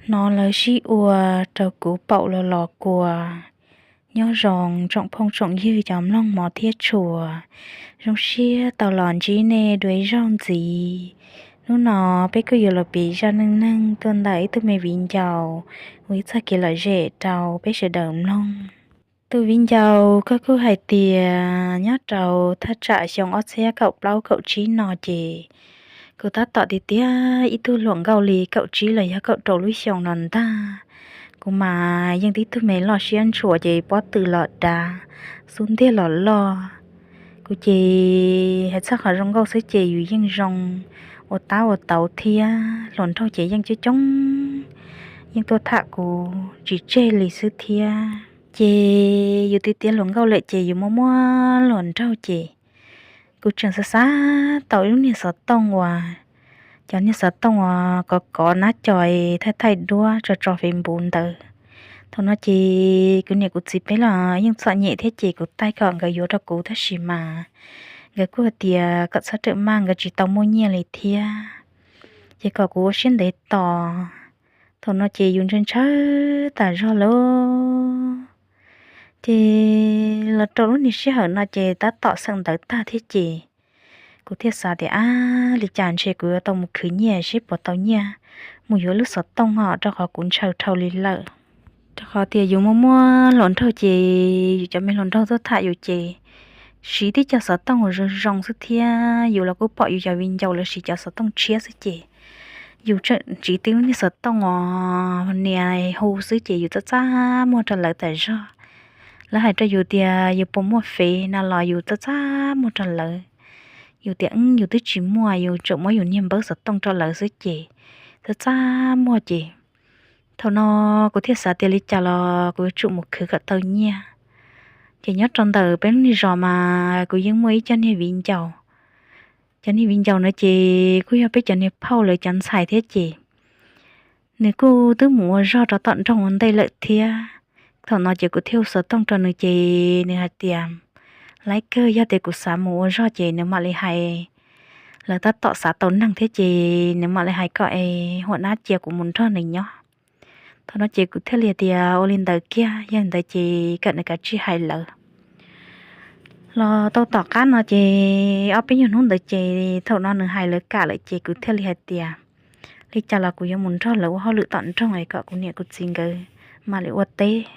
Hnov lawv sib ua rau kuv paum los los kua. Nyob zoo tsoom phooj tsoom ywg cov mloog hmov thiab tshua, zoo siab tau los ntsib nej dua ib zaug ntxiv. Hnub no peb kuj yuav los piav zaj neej neeg tuaj ntawm ib tug me viv ncaus uas ib txoj kev lom zem rau peb sawv daws mloog. Tus viv ncaus koj kuj hais tias nyob rau thaj tsam xyoo ob txhiab kaum plaub kaum tsib no ces kuv tab tom tiav tiav ib tug hluas nkauj li kaum tsib los yog kaum rau lub xyoo no ntag. Kuv mas yeej tib tug me loj siab ntshua ces pob tw los dav, xub ntiag los loj. Kuv ces hais txog qhov zoo nkauj xwb ces yus yeej zoo ua tab ua tauv thiab hluas nraug ces yeej coob coob, yeej tuaj tham kuv tsis tseg li xwb thiab. Ces yus tiav tiav hluas nkauj lawm ces yus muaj muaj hluas nraug ces kuv tseem xav xav tau ib lub niag xov tooj uas, cov niag xov tooj uas kov kov nab co thaij thaij duab tso tso Facebook ntawd. Thaum no ces kuv niam kuv txiv peb los yeej txom nyem thiab ces kuv taij kom nkawd yuav rau kuv tab sis mas nkawd kuj hais tias kom txhob rawm maj, nkawd tsis tau muaj nyiaj li thiab, ces kom kuv ua siab ntev tos. Thaum no ces yus ntshaw ntshaw tas zog lawm. Ces los rau lub niag sij hawm no ces tab tom xeem ntawv tag thiab ces kuv thiaj xav tias, ab, li cas ntshe kuv yuav tau mus khwv nyiaj seb puas tau nyiaj mus yuav lub xov tooj ho, rau qhov kuv ntshaw dhau li lawm. Rau qhov tias yus muaj muaj hluas nraug ces yus cov me hluas nraug tuaj tham yus ces siv tib co xov tooj uas zoo zoo xwb thiab yus los kuj pom yus cov viv ncaus lawv siv cov xov tooj tshiab xwb ces yus tseem siv tib lub niag xov tooj uas nias hu xwb ces yus txaj txaj muag rau lawv tas zog. Lawv hais rau yus tias yus puas muaj fev no los yus txaj txaj muag rau lawv. Yus tias, ub, yus twb tsis muaj, yus tseem muab yus niag npawb xov tooj rau lawv xwb ces txaj txaj muag ces thaum no kuv thiaj xav tias li cas los kuv yuav tsum mus khwv kom tau nyiaj. Ces nyob rau ntawm peb lub niag zos mas kuv yeej muaj ib co niag viv ncaus. Cov niag viv ncaus no ces kuj yog peb cov niag phauj lawv cov ntxhais thiab ces nws kuj twb mus ua zog rau tom nroog ua ntej lawm thiab. Thaum no ces kuv thiaj hu xov tooj rau nws ces nws hais tias, laiv kawg, yog tias kuv xav mus ua zog ces nws mam li hais, lawv tab tom xav tau neeg thiab ces nws mam li hais kom es hua nab cia kuv mus nrog nws nyob. Thaum no ces kuv thiaj li tias ua li ntawd kiag, yog li ntawd ces kom nws kav tsij hais lawv. Los tau tom qab no ces ob peb nyuag hnub ntawd ces thaum no nws hais lawv kam lawm ces kuv thiaj li hais tias, li cas los kuv yuav mus nrog lawv ua hauj lwm tom nroog es kom kuv niam kuv txiv nkawd mam li ua teb.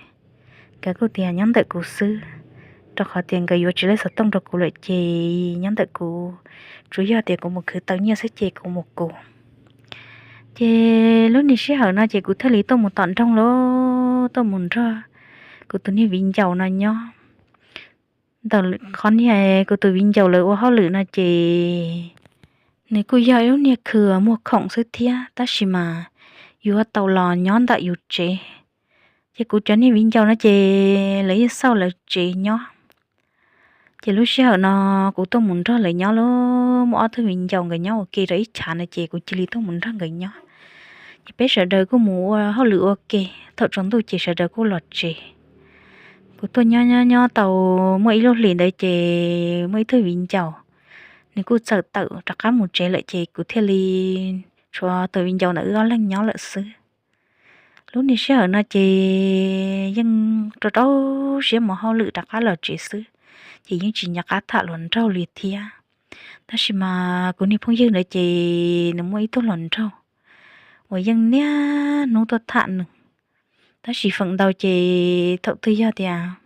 Nkawd kuj tias nyob ntawm kuv xwb, rau qhov tias nkawd yuav tsis lej xov tooj rau kuv lawm ces nyob ntawm kuv, tsuas yog tias kuv mus khwv tau nyiaj xwb ces kuv mus kuv. Ces lub niag sij hawm no ces kuv thiaj li tuaj mus tom nroog lawm, tuaj mus nrog kuv tus niag viv ncaus no nyob. Ntawm qhov niag kuv tus viv ncaus lawv ua hauj lwm no ces nws kuj yog ib lub niag khw muag khoom xwb thiab, tab sis mas yuav tau los nyob ntawm yus tsev. Ces kuv cov niag viv ncaus no ces lawv yeej xauj lawv tsev nyob. Ces lub sij hawm no kuv tuaj mus nrog lawv nyob lawm, muaj ob tug viv ncaus nkawd nyob ua ke rau ib chav no ces kuv cia li tuaj mus nrog nkawd nyob. Ces peb sawv daws kuj mus ua hauj lwm ua ke, thaum tsaus ntuj ces sawv daws kuj los tsev. Kuv tuaj nyob nyob nyob tau muaj ib lub hlis ntawd ces muaj ib tug viv ncaus, nws kuj txawm tawm rov qab mus tsev lawm ces kuv thiaj li tshuav tus viv ncaus ntawm wb ob leeg nyob lawm xwb. Lub niag sij hawm no ces yeej rau rau siab mus hauj lwm rov qab los tsev xwb, ces yeej tsis nco qab tham hluas nraug li thiab. Tab sis mas kuv niag phooj ywg ntawd ces nws muaj ib tug hluas nraug uas yeej niaj hnub tuaj tham nws. Tab sis feem ntau ces thaum twg yog tias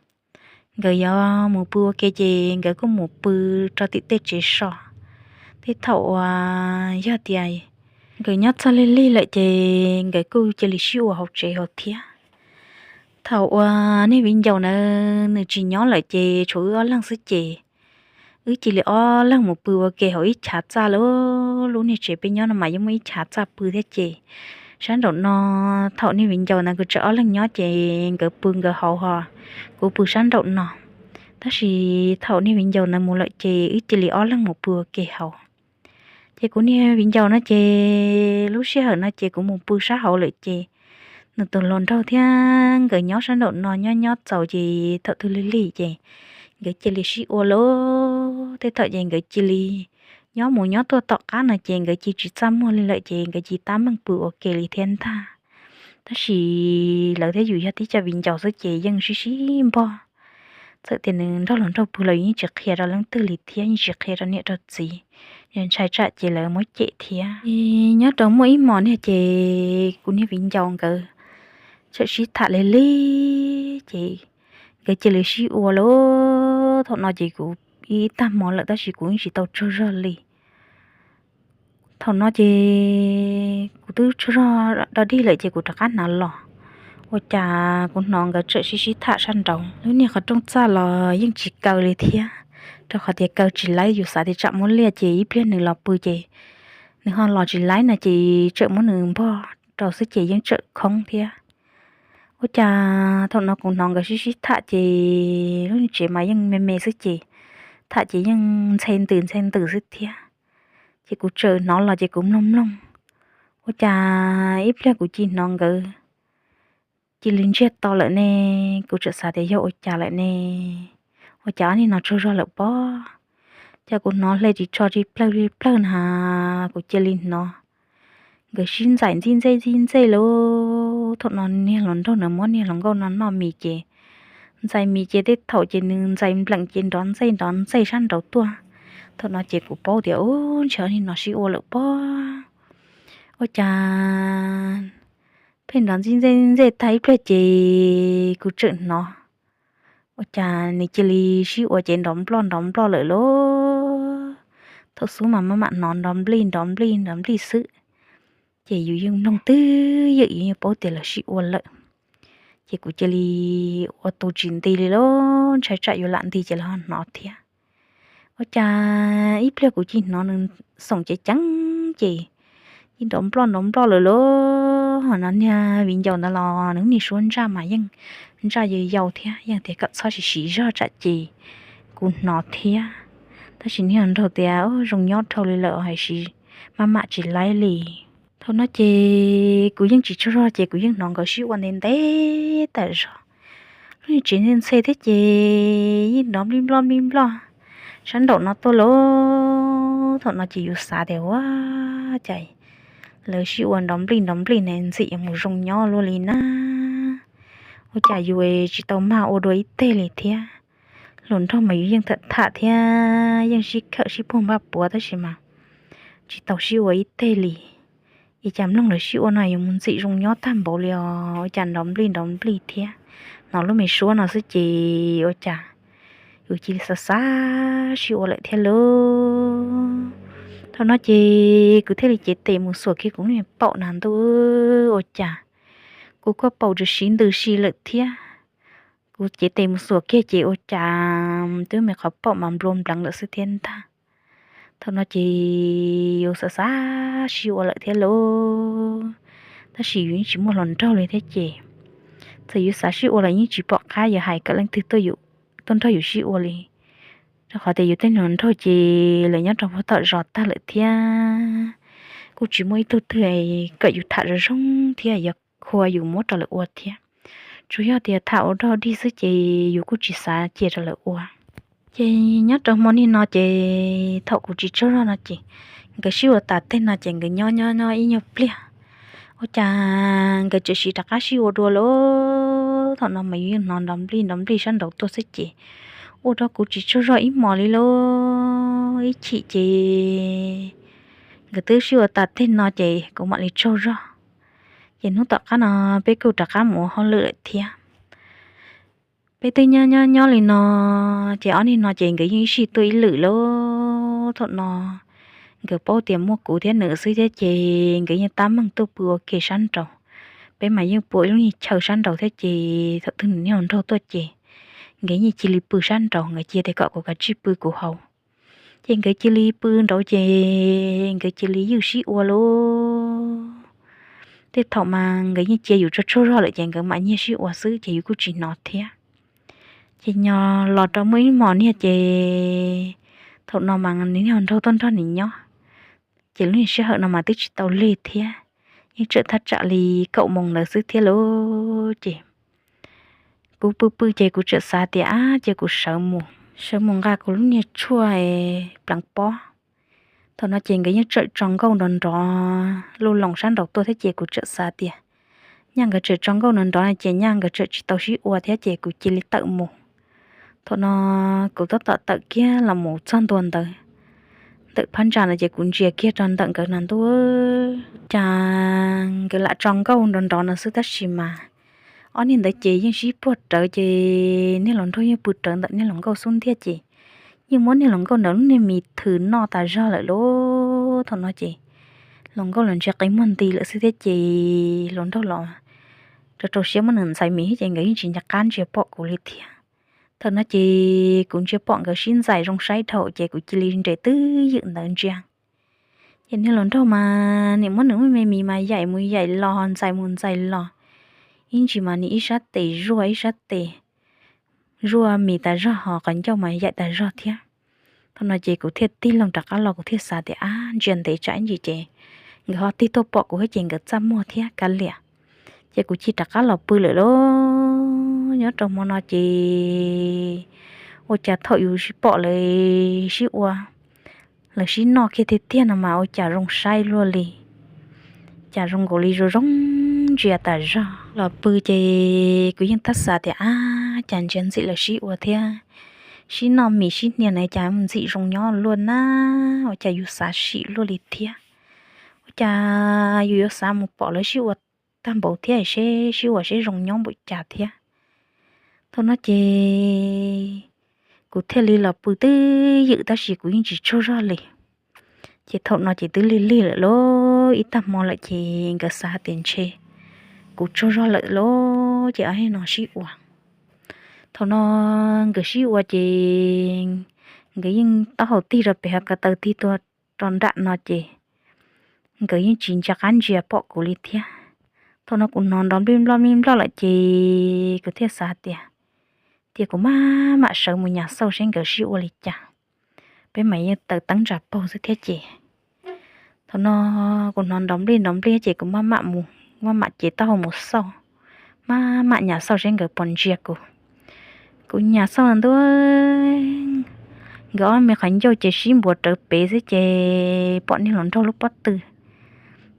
nkawd yuav mus pw ua ke ces nkawd kuj mus pw rau tim tej tsev so. Tej thaum uas yog tias nkawd nyob txog lig lig lawm ces nkawd kuj cia li sib ua hauv tsev hauv thiab. Thaum uas niag viv ncaus ntawd nws tsis nyob lawm ces tshuav wb ob leeg xwb ces wb cia li ob leeg mus pw ua ke hauv ib chav txaj lawm. Lub niag tsev peb nyob no mas yeej muaj ib chav txaj pw thiab ces sab nraum no, thaum niag viv ncaus ntawd nkawd tseem ob leeg nyob ces nkawd pw nkawd hauv ho kuv pw sab nraum no. Tab sis thaum niag viv ncaus ntawd mus lawm ces wb cia li ob leeg mus pw ua ke hauv. Ces kuv niag viv ncaus no ces lub sij hawm no ces kuv mus pw sab hauv lawm ces nws tus hluas nraug thiab nkawd nyob sab nraum no nyob nyob txaus ces thaum twg lig lig ces nkawd cia li sib ua lawm. Tej thaum ces nkawd cia li nyob mus nyob tuaj tom qab no ces nkawd cia tsis txaj muag li lawm ces nkawd cia tab meeg pw ua ke li thiab ntag. Tab sis lawv thiab yus yog tib co viv ncaus xwb ces yeej sib sib npog. Txawm tias nws nrog hluas nraug pw los yus yeej tsis qhia rau leej twg li thiab, yeej tsis qhia rau niam rau txiv, yog ntshai tsam ces lawv muab cem thiab. Nyob rau muaj ib hmos niag ces kuv niag viv ncaus nkawd txawm sib tham li li, ces nkawd cia li sib ua lawm. Thaum no ces kuv ib tag hmo lawm tab sis kuv yeej tsis tau tsaug zog li. Thaum no ces kuv twb tsaug zog dog dig lawm ces kuv rov qab hnav los, ua cas kuv hnov nkawd tseem sib sib tham sab nraud. Lub niag qhov rooj txaj los yeej tsis kaw li thiab, rau qhov tias kaw tsis laib, yus xav tias tsam muab liaj ces ib pliag nws los pw ces nws ho los tsis laib no ces tseem muab nws npog rau xwb ces yeej tseem khoob thiab. Ua cas thaum no kuv hnov nkawd sib sib tham ces lub niag tsev mas yeej me me xwb ces tham ces yeej ntxhe ntws ntxhe ntws xwb thiab. Ces kuv tseem hnov los ces kuv mloog mloog, ua cas ib pliag kuv cia li hnov nkawd cia li ntsiag to lawm ne. Kuv tseem xav tias yog ua cas lawm ne, ua cas ob niag no tsaug zog lawm pob. Ces kuv hnov hle ris tsho ris plawg ris plawg na, kuv cia li hnov nkawd sib ntxais ntxij ntxej ntxij ntxej lauj. Thaum no niag hluas nraug nws muab niag hluas nkauj no noj mis ces ntxais mis ces tej thaum ces nws ntxais npleem ces nrov ntxej nrov ntxej sab nraud tuaj. Thaum no ces kuv paub tias ub, ntshe ob niag no sib ua lawm pob. Ua cas pheej nrov ntxij ntxej ntxej tag ib pliag ces kuv tseem hnov ua cas nws cia li sib ua ces nrov nploj nrov nploj lawm lauj. Thaum xub mas maj mam hnov nrov nplij nrov nplij nrov nplij xwb, ces yus yeej mloog twj ywm yus yeej paub tias lawv sib ua lawm. Ces kuv cia li ua tus tsis nti li lauj, ntshai tsam yuav lam nti ces lawv ho hnov thiab. Ua cas ib pliag kuv cia li hnov nws xoom ceev ceev ces nrov nploj nrov nploj lawm lauj. Ho no niag viv ncaus ntawd los nws niag suab ntsaj mas yeej ntsaj yau yau thiab, yeej tias kom txhob siv siv zog tsam ces kuv hnov thiab. Tab sis niag nraug tias zoo nyob dhau li lawm hais siv maj mam tsis laib li. Thaum no ces kuv yeej tsis tsaug zog ces kuv yeej hnov nkawd sib ua ntev ntev tas zog. Lub niag tsev ntxhe ntxhe thiab ces yeej nrov nplij nploj nplij nploj sab nraum no tuaj lauj. Thaum no ces yus xav tias ua cas lawv sib ua nrov nplij nrov nplij ne, ntxim yuav mus zoo nyob luaj li na. Ua cas yus tsis tau mag ua dua ib teg li thiab. Hluas nraug mas yus yeej tham tham thiab yeej sib khawm sib puag npaj puav tab sis mas tsis tau sib ua ib teg li. Ua cas mloog lawv sib ua no yuav mus ntxim zoo nyob tag npaum li os, ua cas nrov nplij nrov nplij thiab. Hnov lub me suab no xwb ces ua cas yus cia li xav xav sib ua lawm thiab lauj. Thaum no ces kuv thiaj li cev tes mus xuas kiag kuv lub niag paum na ntuj, ua cas kuv kuj paum tsuas siv ntws si lawm thiab. Kuv cev tes mus xuas kiag ces ua cas twb me qhov paum mas nplua npleev lawm xwb thiab ntag. Thaum no ces yus xav xav sib ua lawm thiab lauj, tab sis yus yeej tsis muaj hluas nraug li thiab ces txawm yus xav sib ua los yeej tsis pom qab yuav hais kom leej twg tuaj nrog yus sib ua li, rau qhov tias yus tej hluas nraug ces lawv nyob rau pem tom zos tag lawm thiab. Kuj tsis muaj ib tug twg kom yus tham zoo zoo thiab yuav khua yus muab rau lawv ua thiab. Tsuas yog tias tham ua dog dig xwb ces yus kuj tsis xav cia rau lawv ua. Ces nyob rau hmo niag no ces thaum kuv tsis tsaug zog no ces nkawd sib ua tas teg no ces nkawd nyob nyob nyob ib nyuag pliag, ua cas nkawd tseem sib rov qab sib ua dua lauj. Thaum no mas yus yeej hnov nrov nplij nrov nplij sab nraud tuaj xwb ces ua rau kuv tsis tsaug zog ib hmos li lauj. Ib chim ces nkawd twb sib ua tas teg no ces kuv mam li tsaug zog. Ces hnub tom qab no peb kuj rov qab mus ua hauj lwm lawm thiab. Peb twb nyob nyob nyob li no ces ob niag no ces nkawd yeej ib sij tuaj ib lwm lauj. Thaum no nkawd paub tias muaj kuv thiab nws xwb thiab ces nkawd yeej tab meeg tuaj pw ua ke sab nraud. Peb mas yeej pw ib lub niag chaw sab nraud thiab ces thaum twg nws niag hluas nraug tuaj ces nkawd yeej cia li pw sab nraud, nkawd cia tias kom kuv kav tsij pw kuv hauv. Ces nkawd cia li pw nraud ces nkawd cia li ywj sib ua lauj. Tej thaum mas nkawd yeej cia yus tsaug tsaug zog lawm ces nkawd mam nyiag sib ua xwb ces yus kuj tsis hnov thiab. Ces nyob los rau muaj ib hmos niag ces thaum no mas nws niag hluas nraug tuaj nrog nws nyob, ces lub niag sij hawm no mas twb tsis tau lig thiab, yeej tseem thaj tsam li kaum moos ntawd xwb thiab lauj. Ces kuv pw pw ces kuv tseem xav tias ab, ces kuv sawv mus, sawv mus nqa kuv lub niag tshuaj pleev pob. Thaum no ces nkawd yeej tseem tso nkauj nrov nrov lub loos sab nraud tuaj thiab ces kuv tseem xav tias nyaj nkawd tseem tso nkauj nrov nrov no ces nyaj nkawd tseem tsis tau sib ua thiab ces kuv cia li tawm mus. Thaum no kuv tab tom tawm kiag los mus txog ntua ntawd, ntawm phab ntsa no ces kuv ntsia kiag rau ntawm nkawd no ntuj, cas nkawd lam tso nkauj nrov nrov no xwb tab sis mas ob niag ntawd ces yeej sib puag rawv ces niag hluas nraug yeej pw rawv ntawm niag hluas nkauj xub ntiag ces yeej muab niag hluas nkauj ntawd lub niag mis thwm noj tas zog lawm lauj. Thaum no ces hluas nkauj los ntsia qe muag nti lawm xwb thiab ces hluas nraug los rau rau siab muab nws ntxais mis ces nkawd yeej tsis nco qab ntsia pom kuv li thiab. Thaum no ces kuv ntsia pom nkawd sib ntxais zoo saib dhau ces kuv cia li nres twj ywm ntawd ntsia. Ces niag hluas nraug mas nim muab nws lub me mis mas yaim mus yaim los ntxais mus ntxais los, ib ntsis mas nim ib sab tes zuaj ib sab tes, zuaj mis tas zog ho qhov ncauj mas yaim tas zog thiab. Thaum no ces kuv thiaj tig loo rov qab los kuv thiaj xav tias ab ntsia ntev tsam ib ntsis ces nkawd ho tig tuaj pom kuv thiab ces nkawd txaj muag thiab kav liam. Ces kuv cia li rov qab los pw lawm lauj. Nyob rau hmo no ces ua cas thaum yus sib pom lawv sib ua, lawv sib noj kiag tiag tiag no mas ua cas zoo saib luaj li, cas zoo nkaus li zoo zoo ntsia tas zog. Los pw ces kuv yeej tab xav tias ab cas ntsia ntxim lawv sib ua thiab, sib noj mis sib hnia na cas ntxim zoo nyob luaj na, ua cas yus xav sim luaj li thiab. Ua cas yus yuav xav mus pom lawv sib ua tag npaum thiab seb sib ua seb zoo nyob npaum cas thiab. Thaum no ces kuv thiaj li los pw twj ywm tab sis kuv yeej tsis tsaug zog li. Ces thaum no ces twb lig lig lawm lauj, ib tag hmo lawm ces nkawd xav tias ntshe kuv tsaug zog lawm lauj ces ob niag no sib ua. Thaum no nkawd sib ua ces nkawd yeej taub hau tig rau pem ho ko taw tig tuaj rau nram no ces nkawd yeej tsis nco qab ntsia pom kuv li thiab. Thaum no kuv hnov nrov nplij nploj nplij nploj lawm ces kuv thiaj xav tias, tias kuv maj mam sawv mus nyas xauj seb nkawd sib ua li cas, peb mam yeej taws teeb ntsa paug xwb thiab ces. Thaum no kuv hnov nrov nplij nrov nplij ces kuv maj mam mus, maj mam cev taub hau mus xauj, maj mam nyas xauj seb nkawd puas ntsia kuv. Kuv nyas xauj ntua, nkawd ob me qhov ncauj ces sib npuav rawv pem xwb ces pom niag hluas nraug lub pob tw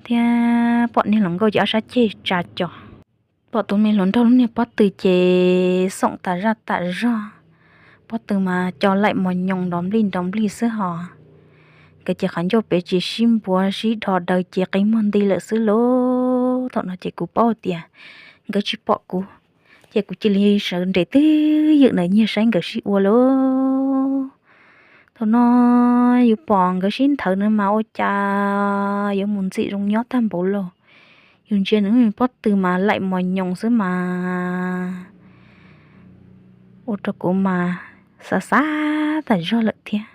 thiab pom niag hluas nkauj ces ob sab ceg tsa co. Pom tus me hluas nraug lub niag pob tw ces xoom tas zaj tas zog, pob tw mas co laim mos nyoos nrov nplij nrov nplij xwb hos. Nkawd ces qhov ncauj pem ces sib npuav sib dho daws ces qe muag nti lawm xwb lauj. Thaum no ces kuv paub tias nkawd tsis pom kuv, ces kuv cia li sawv nres twj ywm ntawd nyiag saib nkawd sib ua lauj. Thaum no yus pom nkawd sib nthawv no mas ua cas yuav mus ntxim zoo nyob tag npaum li. Yus ntsia nws pob tw mas laim mos nyoos xwb mas ua rau kuv mas xav xav tas zog lawm thiab.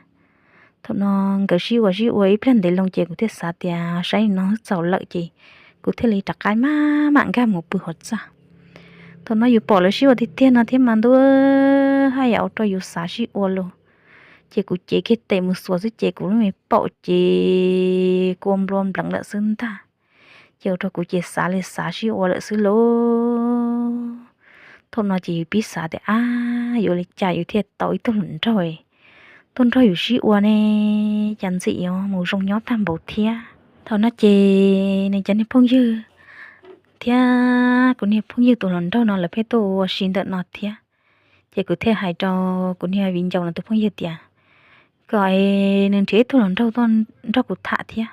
Thaum no nkawd sib ua sib ua ib pliag ntev loo ces kuv thiaj xav tias saib no txaus lawm ces kuv thiaj li rov qab maj mam nkag mus pw hauv txaj. Thaum no yus pom lawv sib ua tiag tiag no thiab mas ntuj, haj yam ua rau yus xav sib ua lauj. Ces kuv cev kiag tes mus xuas xwb ces kuv lub me paum ces kua nplua npleev lawm xwb ntag. Ces ua rau kuv ces xav li xav sib ua lawm xwb lauj. Thaum no ces yus pib xav tias ab yuav li cas yus thiaj tau ib tug hluas nraug tuaj nrog yus sib ua ne, cas ntxim yuav mus zoo nyob tag npaum thiab. Thaum no ces nws cov niag phooj ywg thiab kuv niag phooj ywg tus hluas nraug no lawv pheej tuaj ua si ntawm no thiab. Ces kuv thiaj hais rau kuv niag viv ncaus no tus phooj ywg tias kom nws nrhiav ib tug hluas nraug tuaj nrog kuv tham thiab,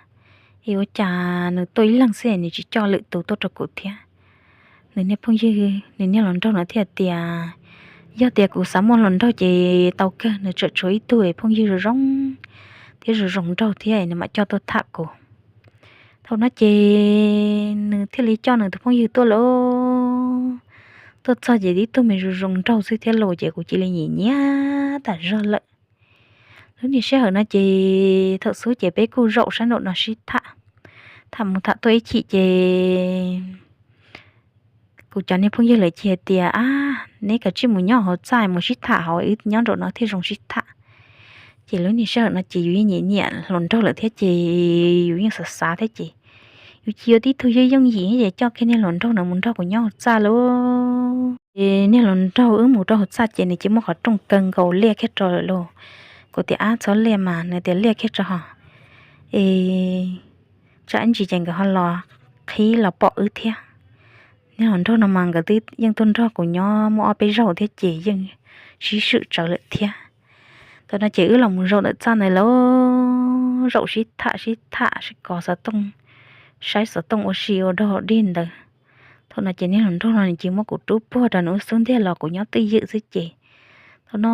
es ua cas nws tuaj ib leeg xwb nws tsis coj lwm tus tuaj rau kuv thiab. Nws niag phooj ywg, nws niag hluas nraug no thiaj tias yog tias kuv xav muaj hluas nraug ces tau kawg, nws tseem tshuav ib tug phooj ywg zoo zoo thiab zoo zoo nraug thiab nws mam coj tuaj tham kuv. Thaum no ces nws thiaj li coj nws tus phooj ywg tuaj lauj. Tuaj txog ces tib tug me zoo zoo nraug xwb thiab lauj, ces kuv cia li nyiam nyiam tas zog lawm. Lub niag sij hawm no ces thaum xub ces peb kuj zaum sab nraum no sib tham, tham mus tham tuaj ib chim ces kuv cov niag phooj ywg lawv cia hais tias ab neb kav tsij mus nyob hauv txaj mus sib tham hauv, wb nyob nraum no thiaj zoo sib tham. Ces lub niag sij hawm no ces yus yeej nyiam nyiam hluas nraug lawm thiab ces yus yeej xav xav thiab ces yus cia tib tug yooj yooj yim ces coj kiag niag hluas nraug no mus nrog kuv nyob hauv txaj lauj. Ces niag hluas nraug wb mus rau hauv txaj ces nws cia muaj qhov rooj kaw nkaus liaj kiag rau lawm lauj. Kuv tias ab txhob liaj mas, nws tias liaj kiag rau hos, es tsam ib ntsis ces nkawd ho los qhib los pom wb thiab. niag hluas nraug no mas nkawd twb yeej tuaj nrog kuv nyob muaj ob peb zaug thiab ces yeej sib swm tsawv lawm thiab. Thaum no ces wb los mus zaum ntawm txaj ntawd lawm, zaum sib tham sib tham sib kov xov tooj, saib xov tooj ua si ua dog dig ntawd. Thaum no ces niag hluas nraug no nws cia li muab kuv rub puag rau nws lub xub ntiag los kuv nyob twj ywm xwb ces, thaum no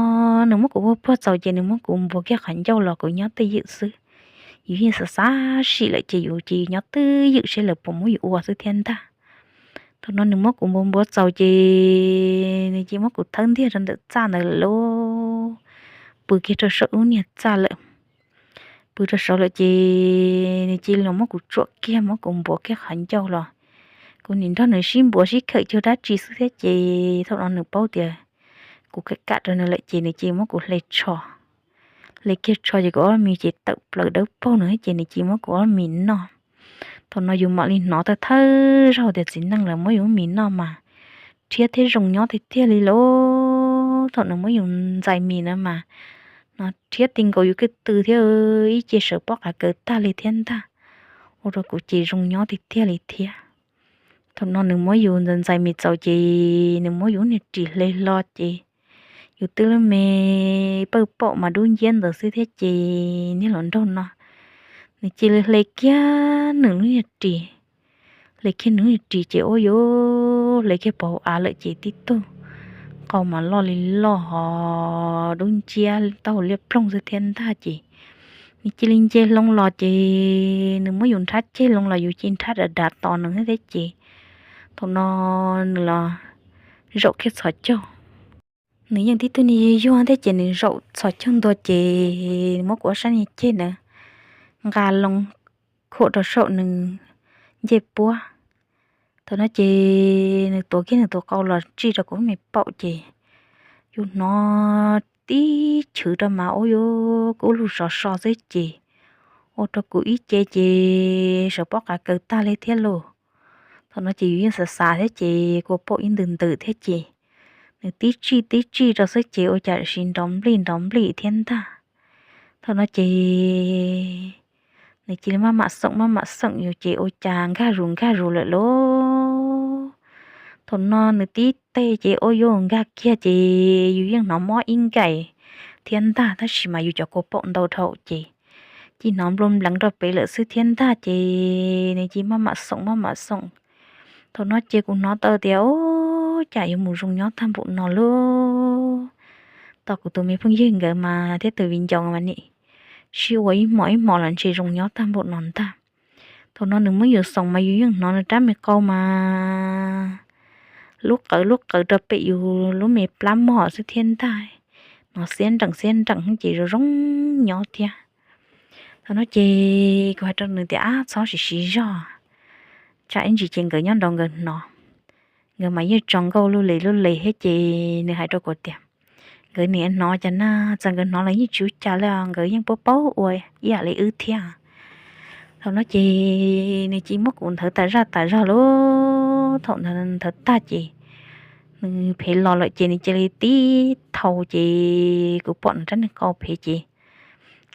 nws muab kuv puag puag txaus ces nws muab kuv npuav kiag qhov ncauj los kuv nyob twj ywm xwb. Yus yeej xav xav sim lawm ces yus ces yus nyob twj ywm seb lawv puas muab yus ua xwb thiab ntag. Thaum no nws muab kuv npuav npuav txaus ces nws cia li muab kuv thawb ntiag rau ntawm txaj ntawd lawm, pw kiag rau saum lub niag txaj lawm. Pw rau saud lawm ces nws cia li los muab kuv tsuam kiag muab kuv npuav kiag qhov ncauj los, kuv nim nrog nws sib npuav sib khawm cuag dab tsi xwb thiab ces thaum no nws paub tias kuv kam kam rau nws lawm ces nws cia li muab kuv hle tsho. Hle kiag tsho ces kuv ob mis ces tawm plaws dawb paug nws thiab ces nws cia li muab kuv ob mis noj. Thaum no yus mam li hnov tau thawj zaug tias txiv neej lawv muab yus ob mis noj mas rhiab thiab zoo nyob tiag tiag li lauj. Thaum nws muab yus ntxais mis na mas no rhiab ti nkaus yus kwj tw thiab ib ce sawv pob qav kaws tag li thiab ntag. Ua rau kuv ces zoo nyob tiag tiag li thiab. Thaum no nws muab yus ntxais mis txaus ces nws muab yus niag ris hle hlo ces yus twb lub me pawj paum mas dub nciab ntawd xwb thiab ces niag hluas nraug no nws cia li hle kiag nws lub niag ris. Hle kiag nws lub niag ris ces ua yus hle kiag pov hauv av lawm ces tib tug qau mas loj li loj ho dub nciab taub hau liab ploog xwb thiab ntag ces nws cia li nce hlo los ces nws muab yus nrhab ceg hlo los yus cia li nrhab dav dav tos nws thiab ces thaum no nws los zaum kiag txhos caug. Nws yeej tib tug niag yuag yuag thiab ces nws zaum txhos caug ntua ces nws muab kuv ob sab niag ceg ntawd nqa loo khuam rau saum nws ncej puab. Thaum no ces nws tuav kiag nws tus qau los tsij rau kuv me paum ces yus hnov tib chwv rau mas ua yus kub lug sov so xwb ces ua rau kuv ib ce ces sawv pob qav kaws tag li thiab lauj. Thaum no ces yus yeej xav xav thiab ces kua paum ib ntws ntws thiab ces nws tib tsij tib tsij rau xwb ces ua cas sim nrov nplij nrov nplij thiab ntag. Thaum no ces nws cia li maj mam xoom maj mam xoom yus ces ua cas nkag zus nkag zus lawm lauj. Thaum no nws tib teg ces ua yus nkag kiag ces yus yeej hnov mob ib nkaim thiab ntag tab sis mas yus cov kua paum ntau dhau ces cia li hnov nplua npleev rau pem lawm xwb thiab ntag ces nws cia li maj mam xoom maj mam xoom. Thaum no ces kuv hnov tau tias ua cas yuav mus zoo nyob tag npaum no lauj. Tos kuv tus me phooj ywg nkawd mas thiab tus viv ncaus mas nim sib ua ib hmos ib hmos los ntshe zoo nyob tag npaum no ntag. Thaum no nws muab yus xoom mas yus yeej hnov nws rab me qau mas lub qawv lub qawv rau pem yus lub me plab mog xwb thiab ntag. Hnov xiab nreem xiab nreem ces zoo zoo nyob thiab. Thaum no ces kuv hais rau nws tias ab txhob sim siv zog, tsam ib ntsis ces nkawd nyob nraud nkawd hnov. Nkawd mas yeej tso nkauj lub le lub le thiab ces nws hais rau kuv tias nkawd nim hnov cas na, txawm nkawd hnov los yeej tsis ua cas li, nkawd yeej paub paub ua ib yam li wb thiab. Thaum no ces nws cia li muab kuv nthawv tas zaj tas zog lauj. Thaum nthawv tag ces nws phem los lawm ces nws cia li tib thau ces kuv pom nws rab niag qau phem ces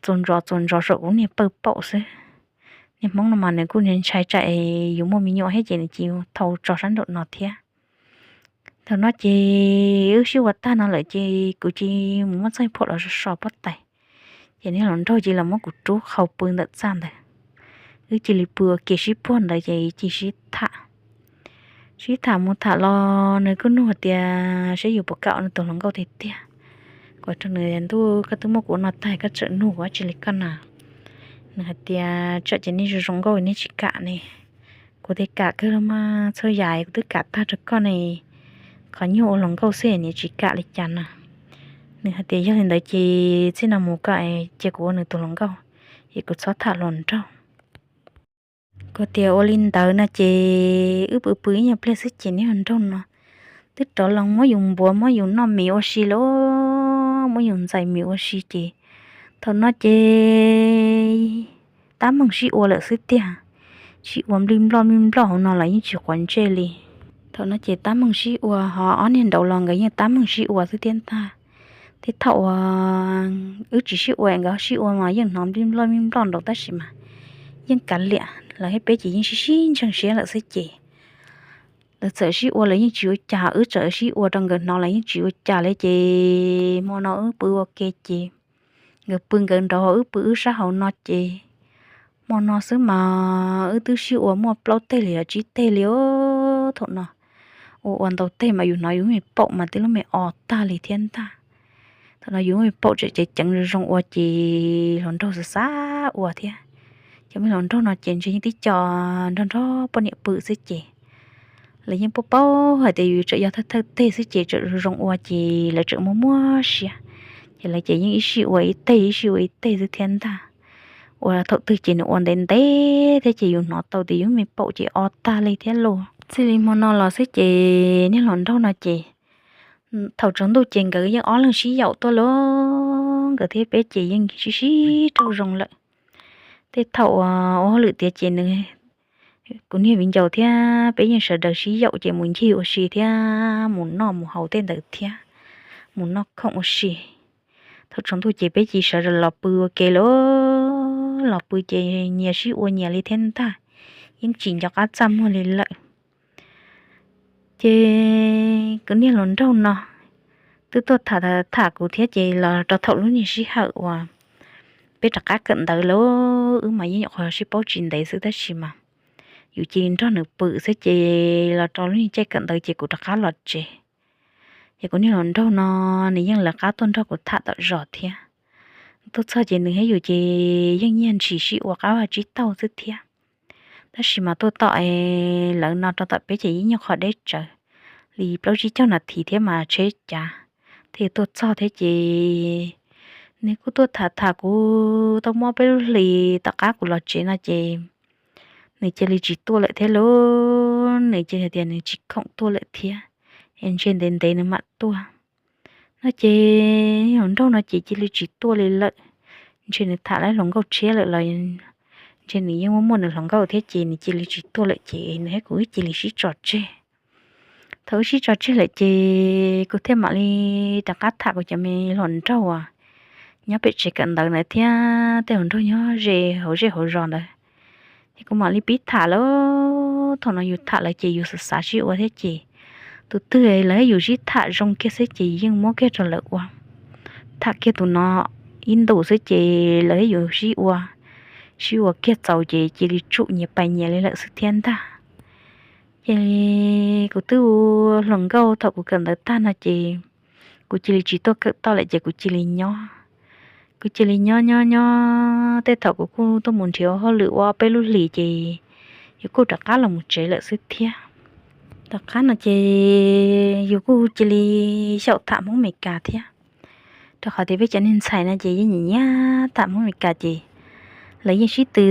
txuas ntsos txuas ntsos saum kuv niag pawj paum xwb. Niag Hmoob no mas nws kuj ntshai tsam yus muaj me nyuam thiab ces nws cia li thau tso sab nraum no thiab. Thaum no ces wb sib ua tag no lawm ces kuv cia li mus muab txoj phom los so so pob tais, ces niag hluas nraug cia li los muab kuv rub qhau pw ntawm txaj ntawd. Wb cia li pw ua ke sib puag ntawd ces cia li sib tham. Sib tham mus tham los nws kuj nug hais tias saib yus puas kam ua nws tus hluas nkauj tiag tiag. Kuv hais rau nws tias ntuj, koj twb muab kuv ua no tag koj tseem nug kuv dab tsi li koj na. Nws hais tias tsam ces nej zoo zoo nkauj nej tsis kam ne. Kuv tias kam kawg los mas, txhua yam kuv twb kam tag rau koj ne, qhov nyuag ua hluas nkauj xwb niam tsis kam li cas na. Nws hais tias yog li ntawd ces txij no mus koj cia kuv ua nws tus hluas nkauj, es kuv txhob tham hluas nraug. Kuv tias ua li ntawd no ces wb pw pw ib nyuag pliag xwb ces niag hluas nraug no twb rov los muab yus npuav muab yus noj mis ua si lauj, muab yus ntxais mis ua si ces thaum no ces tab meeg sib ua lawm xwb tiag. Sib ua nplij nploj nplij nploj hauv no los yeej tsis quav ntsej li. Thaum no ces tab meeg sib ua ho ob niag nraud los nkawd yeej tab meeg sib ua xwb thiab ntag. Tej thaum uas wb tsis sib ua nkawd sib ua mas yeej hnov nplij nploj nplij nploj nraud tab sis mas yeej kav liam, lawv thiab peb ces yeej sib sib ntseeg siab lawm xwb ces Lawv txawm sib ua lawv yeej tsis ua cas, wb txawm sib ua rau nkawd hnov lawv yeej tsis ua cas li ces hmo no wb pw ua ke ces nkawd pw nkawd nraud wb pw wb sab hauv no ces hmo no xwb mas wb twb sib ua muaj plaub teg li los tsib teg li os. Thaum no ua ua ntau teg mas yus hnov yus me paum mas tib lub me o tag li thiab ntag. Thaum no yus me paum tseem ceev ceev zoo zoo ua ces hluas nraug xav xav ua thiab. Cov me hluas nraug no ces ntshe yeej tib co nrog nrog poj niam pw xwb ces lawv yeej paub paub hais tias yus tseem yog thawj thawj teg xwb ces tseem zoo zoo ua ces lawv tseem muaj muaj siab. Ces lawv ces yeej ib sij ua ib teg ib sij ua ib teg xwb thiab ntag. Ua thaum twg ces nws ua ntev ntev thiab ces yus hnov tau tias yus me paum ces o tag li thiab lauj. Txij li hmo no los xwb ces niag hluas nraug no ces thaum tsaus ntuj ces nkawd yeej ob leeg sib yaum tuaj lauj, nkawd thiab peb ces yeej sib sib raug zoo lawm. Tej thaum uas ua hauj lwm tiav ces nws, kuv niag viv ncaus thiab peb yeej sawv daws sib yaum ces mus ncig ua si thiab mus noj mus haus tej ntawd thiab, mus noj khoom ua si. Thaum tsaus ntuj ces peb cia li sawv daws los pw ua ke lawm, los pw ces nyias sib ua nyias li thiab ntag, yeej tsis nco qab txaj muag li lawm. Ces kuv niag hluas nraug no twb tuaj tham tham kuv thiab ces los rau thaum lub niag sij hawm uas peb rov qab kawm ntawv lawm, wb mas yeej nyuam qhuav sib paub tsis ntev xwb tab sis mas yus cia li nrog nws pw xwb ces los rau lub niag caij kawm ntawv ces kuv rov qab los tsev. Ces kuv niag hluas nraug no nws yeej lawv qab tuaj nrog kuv tham tom zos thiab. Tuaj txog ces nws thiab yus ces yeej nyiag ntshis sib ua qab vaj tsib taug xwb thiab. Tab sis mas tuaj tom lawv no rau tom peb ces yeej nyuag qhov deb tsawv, li plaub tsib caug nas this thiab mas tsheb cav thiaj tuaj txog thiab ces nws kuj tuaj tham tham kuv tau muaj peb lub hlis tom qab kuv los tsev no ces nws cia li tsis tuaj lawm thiab lauj. Nws cia li tias nws tsis khoom tuaj lawm thiab, es ntshe ntev ntev nws mam tuaj no ces hluas nraug no ces cia li tsis tuaj li lawm. Ntshe nws tham lawv hluas nkauj tshiab lawm los ntshe nws yeej muaj muaj nws hluas nkauj thiab ces nws cia li tsis tuaj lawm ces nws thiab kuv wb cia li sib tso tseg. Thaum wb sib tso tseg lawm ces kuv thiaj mam li rov qab tham kuv cov me hluas nraug uas nyob pem tsev kawm ntawv ntawd thiab tej hluas nraug nyob ze hauv zej hauv zos ntawd. Ces kuv mam li pib tham lawm. Thaum no yus tham lawm ces yus xav xav sib ua thiab ces tus twg lawv thiab yus sib tham zoo kiag xwb ces yeej muab kiag rau lawv ua. Tham kiag tus no ib ntus xwb ces lawv thiab yus sib ua, sib ua kiag txaus ces cia li tsum nyias pais nyias li lawm xwb thiab ntag. Ces kuv twb ua hluas nkauj thaum kuv kawm ntawv tag no ces kuv cia li tsis tuaj kawm toj lawm ces kuv cia li nyob. Kuv cia li nyob nyob nyob tej thaum kuv kuj tuaj mus nrhiav ua hauj lwm ua peb lub hlis ces yus kuj rov qab los mus tsev lawm xwb thiab. Tom qab no ces yus kuj cia li xyaum tham Hmoob Meskas thiab, rau qhov tias peb cov niag ntxhais no ces yeej nyiam nyiam tham Hmoob Meskas ces lawv yeej sib tw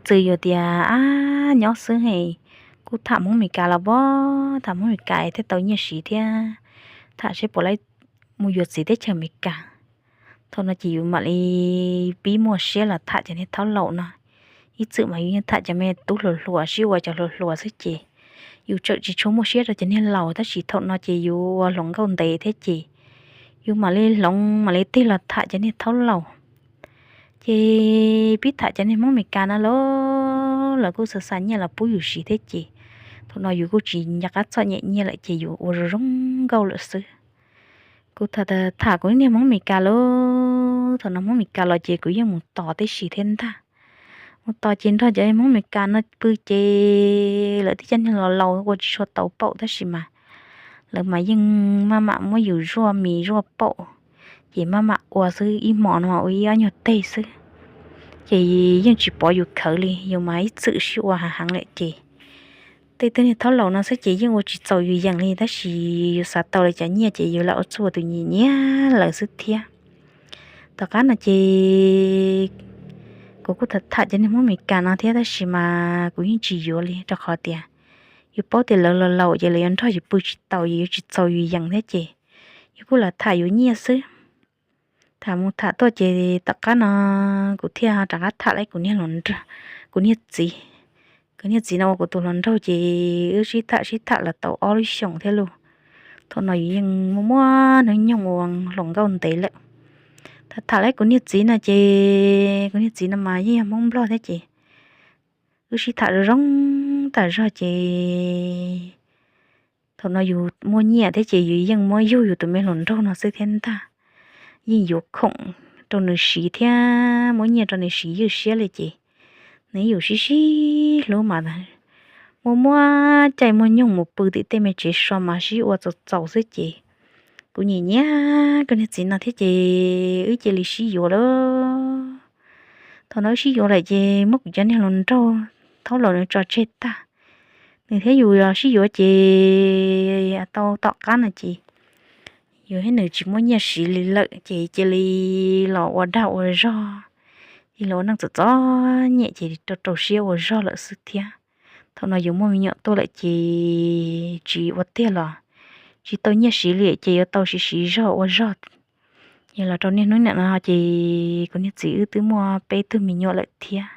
txwv yus tias ab nyob xwb es kuj tham Hmoob Meskas los pab tham Hmoob Meskas thiaj tau nyiaj siv thiab tham seb puas laib mus yuav txiv teb chaws Amelikas. Thaum no ces yus mam li pib muaj siab los tham cov niag thaub laus no. Ib txwm mas yus yeej tham cov me tub hluas hluas sib ua cov hluas hluas xwb ces yus tseem tsis tshua muaj siab rau cov niag laus tab sis thaum no ces yus ua hluas nkauj ntev thiab ces yus mam li hloov mam li tig los tham cov niag thaub laus. Ces pib tham cov niag Hmoob Meskas no los lawv kuj xa xa nyiaj los pub yus siv thiab ces thaum no yus kuj tsis nco qab txom nyem nyiaj lawm ces yus ua zoo zoo nkauj lawm xwb. Kuv tham tham kuv lub niag Hmoob Meskas los thaum no Hmoob Meskas los ces kuv yeej mus tos tib si thiab ntag. Mus tos ces nrog cov Hmoob Meskas no pw ces lawv tib co niag laus laus ua tsis tshua tau paum tab sis mas lawv mas yeej maj mam muab yus zuaj mis zuaj paum, ces maj mam ua xwb ib hmo no ua ib ob nyuag teg xwb. Ces yeej tsis pov yus khawv li, yus mas ib txwm sib ua heev heev lawm ces tej tug niag thaub laus no xwb ces yeej ua tsis txaus yus yees li tab sis yus xav tau lawv cov nyiaj ces yus lam ua txuj ua tus nyiam nyiam lawv xwb thiab. Tom qab no ces kuv kuj tham tham cov niag Hmoob Meskas no thiab tab sis mas kuv yeej tsis yuav li rau qhov tias yus paub tias lawv laus laus ces lawv yuav nrog yus pw tsis tau, yus yuav tsis txaus yus yees thiab ces yus kuj lam tham yuav nyiaj xwb. Tham mus tham tuaj ces tom qab no kuv thiaj rov qab tham lawm kuv niag hluas nraug, kuv niag txiv. Kuv niag txiv no ua kuv tus hluas nraug ces wb sib tham sib tham los tau ob lub xyoos thiab lauj. Thaum no yus yeej muaj muaj hnub nyoog ua hluas nkauj ntev lawm. Tham tham lawm kuv niag txiv no ces kuv niag txiv no mas yeej yog Hmoob Nplog thiab ces wb sib tham zoo zoo tas zog ces Thaum no yus muaj nyiaj thiab ces yus yeej muab yug yus tus me hluas nraug no xwb thiab ntag. Yeej yuav khoom rau nws siv thiab muab nyiaj rau nws siv ywj siab li ces nws yuav sib sib hlub mas muaj muaj caij muaj nyoog mus pw tim tej me tsev so mas sib ua txaus txaus xwb ces kuv nyiam nyiam kuv niag txiv no thiab ces wb cia li sib yuav lawm. Thaum no wb sib yuav lawm ces muab kuv cov niag hluas nraug thaub laus nws tso tseg tag. Nws thiab yus los sib yuav ces tau tom qab no ces yus thiab nws tsis muaj nyiaj siv li lawm ces cia li los ua dag ua zog, cia li ua neej txom txom nyem ces rau rau siab ua zog lawm xwb thiab. Thaum no yus muaj me nyuam tuaj lawm ces tsis ua tiag los tsis tau nyiaj siv li ces yuav tau siv siv zog ua zog. Yog los rau niaj hnub niam no ces kuv niag txiv wb twb muaj peb tug me nyuam lawm thiab.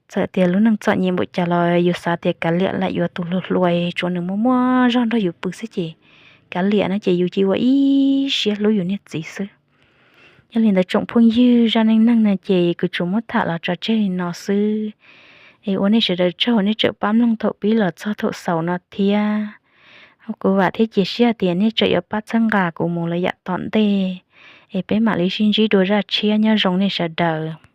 Txawm tias lub neej txom nyem npaum cas los yus xav tias kav liam lam yuav tus hluas hluas tsuav nws muaj muaj zog nrog yus pw xwb ces kav liam no ces yus cia ua ib siab hlub yus niag txiv xwb. Yog li ntawd tsoom phooj ywg, zaj neej neeg no ces kuv tsuas muab tham los tso tseg li no xwb. Es ua nej sawv daws tsaug nej tseem pab mloog thaum pib los txog thaum xaus no thiab. Kuv vam thiab cia siab tias nej tseem yuav pab txhawb nqa kuv mus lawm yav tom ntej. Es peb mam li sib ntsib dua zaj tshiab, nyob zoo nej sawv daws.